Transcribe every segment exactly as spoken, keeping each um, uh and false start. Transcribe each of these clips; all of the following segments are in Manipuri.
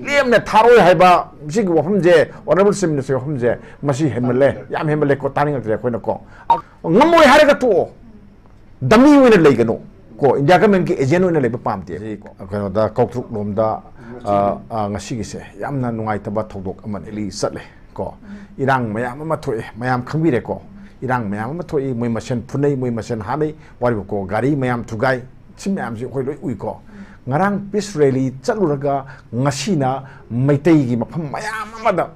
ꯂꯦꯝꯅ ꯊꯥꯔꯣꯏ ꯍꯥꯏꯕ ꯁꯤꯒꯤ ꯋꯥꯐꯝꯁꯦ, Honourable Chief Minister ꯒꯤ ꯋꯥꯐꯝꯁꯦ, ꯃꯁꯤ ꯍꯦꯟꯃꯜꯂꯦ, ꯌꯥꯝ ꯍꯦꯟꯃꯜꯂꯦ ꯀꯣ, ꯇꯥꯅꯤꯡꯉꯛꯇ꯭ꯔꯦ ꯑꯩꯈꯣꯏꯅ ꯀꯣ꯫ ꯉꯝꯃꯣꯏ ꯍꯥꯏꯔꯒ ꯇꯣꯛꯑꯣ, ꯗꯃꯤ ꯑꯣꯏꯅ ꯂꯩꯒꯅꯨ ꯀꯣ, India Government ꯀꯤ agent ꯑꯣꯏꯅ ꯂꯩꯕ ꯄꯥꯝꯗꯦ꯫ ꯀꯩꯅꯣꯗ, ꯀꯧꯇ꯭ꯔꯨꯛ ꯂꯣꯝꯗ, ꯑ, ꯑ, ꯉꯁꯤꯒꯤꯁꯦ ꯌꯥꯝꯅ ꯅꯨꯡꯉꯥꯏꯇꯕ ꯊꯧꯗꯣꯛ ꯑꯃꯅꯤ꯫ ꯂꯤ ꯆꯠꯂꯦ ꯀꯣ, ꯏꯔꯥꯡ ꯃꯌꯥꯝ ꯑꯃ ꯊꯣꯛꯑꯦ, ꯃꯌꯥꯝ ꯈꯪꯕꯤꯔꯦꯀꯣ꯫ ꯏꯔꯥꯡ ꯃꯌꯥꯝ ꯑꯃ ꯊꯣꯛꯏ, ꯃꯣꯏ ꯃꯁꯦꯟ ꯐꯨꯅꯩ, ꯃꯣꯏ ꯃꯁꯦꯟ ꯍꯥꯠꯅꯩ, ꯋꯥꯔꯤꯕꯀꯣ, ꯒꯥꯔꯤ ꯃꯌꯥꯝ ꯊꯨꯒꯥꯏ, ꯁꯤ ꯃꯌꯥꯝꯁꯤ ꯑꯩꯈꯣꯏ ꯂꯣꯏ ꯎꯏꯀꯣ꯫ ꯉꯔꯥꯡ peace rally ꯆꯠꯂꯨꯔꯒ ꯉꯁꯤꯅ ꯃꯩꯇꯩꯒꯤ ꯃꯐꯝ ꯃꯌꯥꯝ ꯑꯃꯗ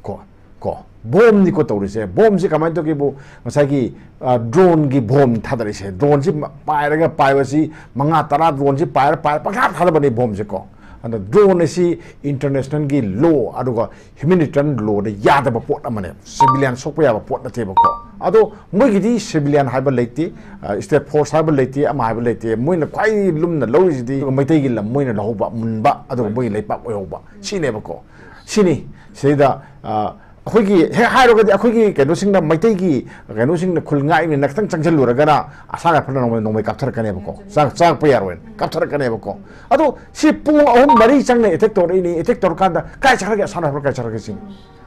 ꯀꯣ, ꯀꯣ, ꯕꯣꯝꯅꯤꯀꯣ ꯇꯧꯔꯤꯁꯦ꯫ ꯕꯣꯝꯁꯤ ꯀꯃꯥꯏꯅ ꯇꯧꯒꯦꯕꯨ, ꯉꯁꯥꯏꯒꯤ, ꯑ, drone ꯒꯤ ꯕꯣꯝ ꯊꯥꯗꯔꯛꯏꯁꯦ꯫ Drone ꯁꯤ ꯃ-, ꯄꯥꯏꯔꯒ ꯄꯥꯏꯕꯁꯤ ꯃꯉꯥ ꯇꯔꯥ drone ꯁꯤ ꯄꯥꯏꯔ ꯄꯥꯏꯔ ꯄꯪꯊꯥ ꯊꯥꯗꯕꯅꯤ ꯕꯣꯝꯁꯦ ꯀꯣ꯫ ꯑꯗ drone ꯑꯁꯤ international ꯒꯤ law ꯑꯗꯨꯒ humanitarian law ꯗ ꯌꯥꯗꯕ ꯄꯣꯠ ꯑꯃꯅꯦ, civilian ꯁꯣꯛꯄ ꯌꯥꯕ ꯄꯣꯠ ꯅꯠꯇꯦꯕꯀꯣ꯫ ꯑꯗꯣ ꯃꯣꯏꯒꯤꯗꯤ civilian ꯍꯥꯏꯕ ꯂꯩꯇꯦ, ꯑ, state force ꯍꯥꯏꯕ ꯂꯩꯇꯦ, ꯑꯃ ꯍꯥꯏꯕ ꯂꯩꯇꯦ꯫ ꯃꯣꯏꯅ ꯈ꯭ꯋꯥꯏ ꯂꯨꯝꯅ ꯂꯧꯔꯤꯁꯤꯗꯤ ꯃꯩꯇꯩꯒꯤ ꯂꯝ ꯃꯣꯏꯅ ꯂꯧꯍꯧꯕ, ꯃꯨꯟꯕ, ꯑꯗꯨꯒ ꯃꯣꯏꯒꯤ ꯂꯩꯄꯥꯛ ꯑꯣꯏꯍꯧꯕ, ꯁꯤꯅꯦꯕꯀꯣ꯫ ꯁꯤꯅꯤ꯫ ꯁꯤꯗꯩꯗ, ꯑ, ꯑꯩꯈꯣꯏꯒꯤ ꯍꯦꯛ ꯍꯥꯏꯔꯨꯔꯒꯗꯤ, ꯑꯩꯈꯣꯏꯒꯤ ꯀꯩꯅꯣꯁꯤꯡꯅ, ꯃꯩꯇꯩꯒꯤ ꯀꯩꯅꯣꯁꯤꯡꯅ ꯈꯨꯜ ꯉꯥꯛꯏꯕꯅꯤꯅ ꯈꯤꯇꯪ ꯆꯪꯁꯤꯜꯂꯨꯔꯒꯅ ꯑꯁꯥꯝ ꯔꯥꯏꯐꯜꯅ ꯅꯣꯡꯃꯩ, ꯅꯣꯡꯃꯩ ꯀꯥꯞꯊꯔꯛꯀꯅꯦꯕꯀꯣ꯫ ꯆꯪ-, ꯆꯪꯉꯛꯄ ꯌꯥꯔꯣꯏꯅ ꯀꯥꯞꯊꯔꯛꯀꯅꯦꯕꯀꯣ꯫ ꯑꯗꯣ ꯁꯤ ꯄꯨꯡ ꯑꯍꯨꯝ ꯃꯔꯤ ꯆꯪꯅ attack ꯇꯧꯔꯛꯏꯅꯤ꯫ Attack ꯇꯧꯔꯀꯥꯟꯗ ꯀꯥꯏ ꯆꯠꯈ꯭ꯔꯒꯦ ꯑꯁꯥꯝ ꯔꯥꯏꯐꯜ, ꯀꯥꯏ ꯆꯠꯈ꯭ꯔꯒꯦ ꯁꯤꯅꯤ?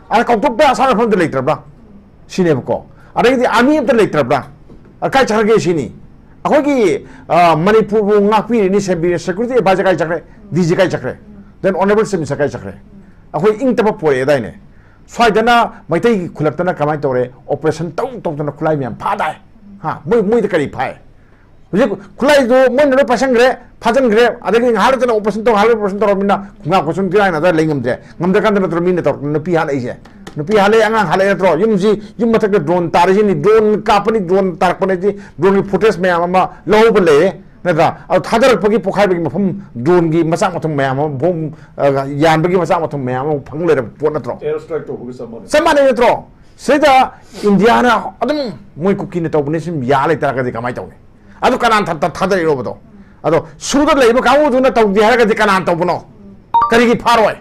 ꯑꯗ ꯀꯧꯇ꯭ꯔꯨꯛꯇ ꯑꯁꯥꯝ ꯔꯥꯏꯐꯜ ꯑꯝꯇ ꯂꯩꯇ꯭ꯔꯕ꯭ꯔꯥ? ꯁꯤꯅꯦꯕꯀꯣ꯫ ꯑꯗꯒꯤꯗꯤ army ꯑꯝꯇ ꯂꯩꯇ꯭ꯔꯕ꯭ꯔꯥ? ꯑ, ꯀꯥꯏ ꯆꯠꯈ꯭ꯔꯒꯦ ꯁꯤꯅꯤ? ꯑꯩꯈꯣꯏꯒꯤ, ꯑ, ꯃꯅꯤꯄꯨꯔꯕꯨ ꯉꯥꯛꯄꯤꯔꯤꯅꯤ, ꯁꯦꯝꯕꯤꯔꯤ, security advisor ꯀꯥꯏ ꯆꯠꯈ꯭ꯔꯦ? D G ꯀꯥꯏ ꯆꯠꯈ꯭ꯔꯦ? Then Honourable Chief Minister ꯀꯥꯏ ꯆꯠꯈ꯭ꯔꯦ? ꯑꯩꯈꯣꯏ ꯏꯪ ꯇꯞꯄ ꯄꯣꯔꯛꯑꯦꯗꯥꯏꯅꯦ? ꯁ꯭ꯋꯥꯏꯗꯅ ꯃꯩꯇꯩꯒꯤ ꯈꯨꯜꯂꯛꯇꯅ ꯀꯃꯥꯏꯅ ꯇꯧꯔꯦ? Operation ꯇꯧ ꯇꯧꯗꯅ ꯈꯨꯠꯂꯥꯏ ꯃꯌꯥꯝ ꯐꯥꯗꯥꯏ? ꯍꯥ? ꯃꯣꯏ, ꯃꯣꯏꯗ ꯀꯔꯤ ꯐꯥꯏ? ꯍꯧꯖꯤꯛ ꯈꯨꯠꯂꯥꯏꯗꯨ ꯃꯣꯏꯅ ꯂꯣꯏ ꯄꯥꯏꯁꯟꯈ꯭ꯔꯦ, ꯐꯥꯖꯟꯈ꯭ꯔꯦ, ꯑꯗꯒꯤ ꯉꯥꯏꯍꯥꯛ ꯂꯩꯇꯅ operation ꯇꯧ, ꯉꯥꯏꯍꯥꯛ ꯂꯩꯇꯅ operation ꯇꯧꯔꯕꯅꯤꯅ ꯈꯨꯡꯒꯪ ꯈꯨꯠꯁꯨꯝ ꯇꯤꯔꯥꯏꯅꯗ ꯂꯩ ꯉꯝꯗ꯭ꯔꯦ꯫ ꯉꯝꯗ꯭ꯔꯀꯥꯟꯗ ꯅꯠꯇ꯭ꯔꯣ ꯃꯤꯅ ꯇꯧꯔꯛꯇꯅ ꯅꯨꯄꯤ ꯍꯥꯠꯂꯛꯏꯁꯦ? ꯅꯨꯄꯤ ꯍꯥꯠꯂꯛꯑꯦ, ꯑꯉꯥꯡ ꯍꯥꯠꯂꯛꯑꯦ ꯅꯠꯇ꯭ꯔꯣ? ꯌꯨꯝꯁꯤ, ꯌꯨꯝ ꯃꯊꯛꯇ drone ꯇꯥꯔꯤꯁꯤꯅꯤ, drone ꯀꯥꯞꯄꯅꯤ, drone ꯇꯥꯔꯛꯄꯅꯤ, drone ꯒꯤ footage ꯃꯌꯥꯝ ꯑꯃ ꯂꯧꯍꯧꯕ ꯂꯩꯌꯦ, ꯅꯠꯇ꯭ꯔꯥ? ꯑꯗꯣ ꯊꯥꯗꯔꯛꯄꯒꯤ ꯄꯣꯈꯥꯏꯕꯒꯤ ꯃꯐꯝ, drone ꯒꯤ ꯃꯆꯥꯛ ꯃꯊꯨꯝ ꯃꯌꯥꯝ ꯑꯃ, bomb, ꯑ, ꯌꯥꯟꯕꯒꯤ ꯃꯆꯥꯛ ꯃꯊꯨꯝ ꯃꯌꯥꯝ ꯑꯃ ꯐꯪ ꯂꯩꯔꯕ ꯄꯣꯠ ꯅꯠꯇ꯭ꯔꯣ? Air strike ꯇꯧꯕꯒ ꯆꯞ ꯃꯥꯟꯅꯩ꯫ ꯆꯞ ꯃꯥꯟꯅꯩ ꯅꯠꯇ꯭ꯔꯣ? ꯁꯤꯗ ꯏꯟꯗꯤꯌꯥꯅ ꯑꯗꯨꯝ ꯃꯣꯏ ꯀꯨꯀꯤꯅ ꯇꯧꯕꯅꯤ ꯁꯨꯝ ꯌꯥ ꯂꯩꯇꯥꯔꯒꯗꯤ ꯀꯃꯥꯏꯅ ꯇꯧꯅꯤ? ꯑꯗꯨ ꯀꯅꯥꯅ ꯊ-, ꯊ-, ꯊꯥꯗꯔꯛꯏꯅꯣꯕꯗꯣ? ꯑꯗꯣ ꯁꯨꯗ ꯂꯩꯕ ꯀꯥꯡꯕꯨꯗꯨꯅ ꯇꯧꯗꯦ ꯍꯥꯏꯔꯒꯗꯤ ꯀꯅꯥꯅ ꯇꯧꯕꯅꯣ? ꯀꯔꯤꯒꯤ ꯐꯥꯔꯣꯏ?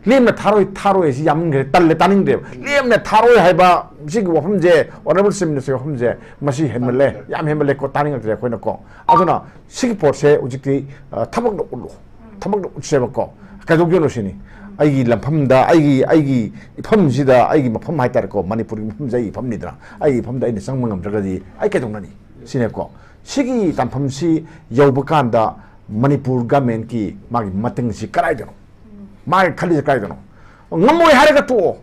ꯂꯦꯝꯅ ꯊꯥꯔꯣꯏ, ꯊꯥꯔꯣꯏ ꯍꯥꯏꯁꯤ ꯌꯥꯝꯃꯟꯈ꯭ꯔꯦ, ꯇꯜꯂꯦ, ꯇꯥꯅꯤꯡꯗ꯭ꯔꯦꯕ꯫ ꯂꯦꯝꯅ ꯊꯥꯔꯣꯏ ꯍꯥꯏꯕ ꯁꯤꯒꯤ ꯋꯥꯐꯝꯁꯦ, Honourable Chief Minister ꯒꯤ ꯋꯥꯐꯝꯁꯦ, ꯃꯁꯤ ꯍꯦꯟꯃꯜꯂꯦ, ꯌꯥꯝ ꯍꯦꯟꯃꯜꯂꯦ ꯀꯣ, ꯇꯥꯅꯤꯡꯉꯛꯇ꯭ꯔꯦ ꯑꯩꯈꯣꯏꯅ ꯀꯣ꯫ ꯑꯗꯨꯅ ꯁꯤꯒꯤ ꯄꯣꯠꯁꯦ ꯍꯧꯖꯤꯛꯇꯤ, ꯑ, ꯊꯕꯛꯅ ꯎꯠꯂꯨ, ꯊꯕꯛꯅ ꯎꯠꯁꯦꯕꯀꯣ꯫ ꯀꯩꯗꯧꯒꯦꯅꯣ ꯁꯤꯅꯤ꯫ ꯑꯩꯒꯤ ꯂꯝꯐꯝꯗ, ꯑꯩꯒꯤ, ꯑꯩꯒꯤ ꯏꯐꯝꯁꯤꯗ, ꯑꯩꯒꯤ ꯃꯐꯝ ꯍꯥꯏꯇꯥꯔꯦꯀꯣ, ꯃꯅꯤꯄꯨꯔꯒꯤ ꯃꯐꯝꯁꯦ ꯑꯩꯒꯤ ꯏꯐꯝꯅꯤꯗꯅ, ꯑꯩꯒꯤ ꯏꯐꯝꯗ ꯑꯩꯅ ꯆꯪꯕ ꯉꯝꯗ꯭ꯔꯒꯗꯤ ꯑꯩ ꯀꯩꯗꯧꯅꯅꯤ? ꯁꯤꯅꯦꯀꯣ꯫ ꯁꯤꯒꯤ ꯇꯥꯟꯐꯝꯁꯤ ꯌꯧꯕ ꯀꯥꯟꯗ ꯃꯅꯤꯄꯨꯔ ꯒꯃꯦꯟꯀꯤ ꯃꯥꯒꯤ ꯃꯇꯤꯡꯁꯤ ꯀꯗꯥꯏꯗꯅꯣ? ꯃꯥꯒꯤ ꯈꯜꯂꯤꯁꯦ ꯀꯗꯥꯏꯗꯅꯣ? ꯉꯝꯃꯣꯏ ꯍꯥꯏꯔꯒ ꯇꯣꯛꯑꯣ꯫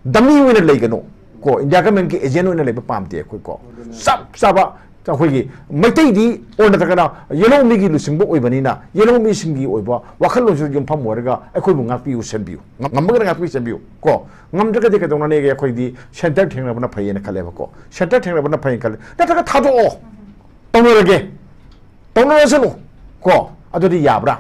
ꯗꯃꯤ ꯑꯣꯏꯅ ꯂꯩꯒꯅꯨ ꯀꯣ, ꯏꯟꯗꯤꯌꯥ ꯒꯃꯦꯟꯒꯤ ꯑꯦꯖꯦꯟ ꯑꯣꯏꯅ ꯂꯩꯕ ꯄꯥꯝꯗꯦ ꯑꯩꯈꯣꯏ ꯀꯣ꯫ ꯆꯞ ꯆꯥꯕ ꯑꯩꯈꯣꯏꯒꯤ ꯃꯩꯇꯩꯗꯤ ꯑꯣꯏꯅ ꯅꯠꯇ꯭ꯔꯒꯅ ꯌꯦꯜꯍꯧꯃꯤꯒꯤ ꯂꯨꯆꯤꯡꯕ ꯑꯣꯏꯕꯅꯤꯅ ꯌꯦꯜꯍꯧꯃꯤꯁꯤꯡꯒꯤ ꯑꯣꯏꯕ ꯋꯥꯈꯜꯂꯣꯟꯁꯤꯗ ꯌꯨꯝꯐꯝ ꯑꯣꯏꯔꯒ ꯑꯩꯈꯣꯏꯕꯨ ꯉꯥꯛꯄꯤꯌꯨ, ꯁꯦꯝꯕꯤꯌꯨ꯫ ꯉꯝ-, ꯉꯝꯃꯒꯅ ꯉꯥꯛꯄꯤꯌꯨ, ꯁꯦꯝꯕꯤꯌꯨ ꯀꯣ꯫ ꯉꯝꯗ꯭ꯔꯒꯗꯤ ꯀꯩꯗꯧꯅꯅꯦꯒꯦ? ꯑꯩꯈꯣꯏꯗꯤ ꯁꯦꯟꯇꯔ ꯊꯦꯡꯅꯕꯅ ꯐꯩꯌꯦꯅ ꯈꯜꯂꯦꯕꯀꯣ꯫ ꯁꯦꯟꯇꯔ ꯊꯦꯡꯅꯕꯅ ꯐꯩꯌꯦꯅ ꯈꯜꯂꯦ꯫ ꯅꯠꯇ꯭ꯔꯒ ꯊꯥꯗꯣꯛꯑꯣ, ꯇꯧꯅꯔꯒꯦ꯫ ꯇꯧꯅꯔꯁꯅꯨ ꯀꯣ꯫ ꯑꯗꯨꯗꯤ ꯌꯥꯕ꯭ꯔꯥ?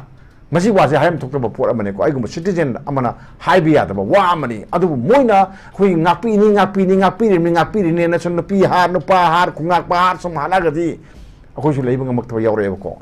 ꯃꯁꯤ ꯋꯥꯁꯦ ꯍꯥꯏꯐꯝ ꯊꯣꯛꯇꯕ ꯄꯣꯠ ꯑꯃꯅꯤꯀꯣ꯫ ꯑꯩꯒꯨꯝꯕ ꯁꯤꯇꯤꯖꯦꯟ ꯑꯃꯅ ꯍꯥꯏꯕ ꯌꯥꯗꯕ ꯋꯥ ꯑꯃꯅꯤ꯫ ꯑꯗꯨꯕꯨ ꯃꯣꯏꯅ ꯑꯩꯈꯣꯏ ꯉꯥꯛꯄꯤꯅꯤ, ꯉꯥꯛꯄꯤꯅꯤ, ꯉꯥꯛꯄꯤꯔꯤꯅꯤ, ꯉꯥꯛꯄꯤꯔꯤꯅꯦꯅ ꯁꯨꯝ ꯅꯨꯄꯤ ꯍꯥꯠ, ꯅꯨꯄꯥ ꯍꯥꯠ, ꯈꯨꯉꯥꯛꯄ ꯍꯥꯠ ꯁꯨꯝ ꯍꯥꯠꯂꯒꯗꯤ ꯑꯩꯈꯣꯏꯁꯨ ꯂꯩꯕ ꯉꯝꯃꯛꯇꯕ ꯌꯥꯎꯔꯛꯑꯦꯕꯀꯣ꯫